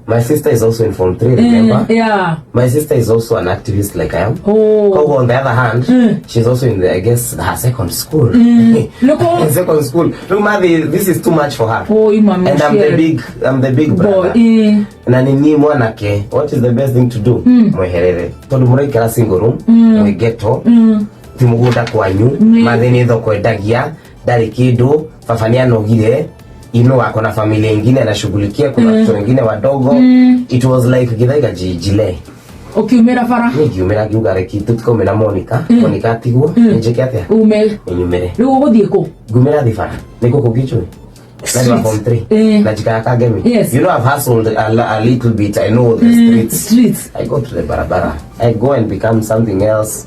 My sister is also in form 3, remember? My sister is also an activist like I am. Koguo on the other hand, she's also in the, I guess, her second school. Nĩkũ- Second school. Look, Mathi, this is too much for her. Oi, mami. And I'm the big brother. Boy, eh. Na nĩ niĩ mwanake, what is the best thing to do? Mweherere, tondũ mũraikara single room, mwĩ ghetto, ti mũgũnda kwanyu. Mathi nĩ thoko endagia, ndarĩ kĩndũ, baba nĩ anogire ino wako na familia ingine anashughulikia, kuna watoto wengine wadogo. It was like githaiga jile. Ũkiumĩra bara. Niĩ ngiumĩra, ngiuga reki tũtikaumĩra Monica, Monica atigwo, nĩnjĩke atĩa? Ume. Nĩnyumĩre. Rĩu ũgũthiĩ kũ? Ngumĩra thi bara nĩ gũkũ ngĩnjũĩ na nĩ form 3 na njikara Kangemi. You know I've hustled a little bit. I know the streets. Streets. I go to the barabara, I go and become something else.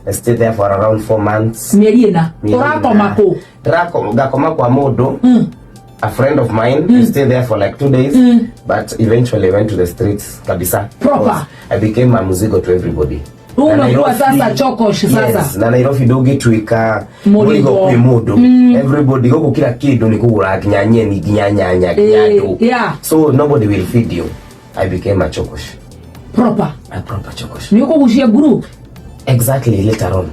I stayed there for around 4 months. Mĩeri 4. Mĩeri Ũrakoma 4. kũ? Ngakoma kwa mũndũ, a friend of mine. We stayed there for like 2 days, but eventually I went to the streets kabisa. Proper. Because I became a muzigo to everybody. Rĩu Na umekuwa Nairobi- sasa chokosh sasa. Yes, na Nairobi ndũngĩtuĩka Mũrigo. mũrigo kwĩ mũndũ. Everybody gũkũ, kila kĩndũ nĩ kũgũra, nginya nyeni, nginya nyanya, nginya ndũ. So nobody will feed you. I became a chokosh. Proper. A proper chokosh. Nĩ ũkũgucia nguru. Exactly, later on.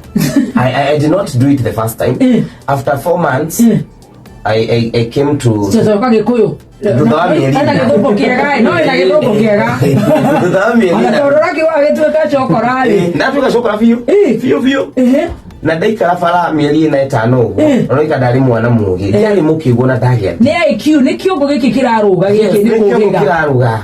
I did not do it the first time. After 4 months, I came to Cocoka Gĩkũyũ. Thutha wa mĩeri Ena 4. gĩthũngũ kĩega ĩ, no ĩna gĩthũngũ kĩega. Thutha wa mĩeri Ona 4. tondũ ũrakiuga agĩtuĩka chokora rĩ. Ndatuĩka cokora biũ. Biũ biũ. Na ndaikara bara mĩeri 4 5 ũguo. Ũroika ndarĩ mwana mũgĩ, ndiarĩ mũkĩguo na ndagĩa Nĩ IQ, nĩ kĩongo gĩkĩ kĩrarũga gĩkĩ, nĩ Nĩ kĩongo kũgĩga. Kĩraruga.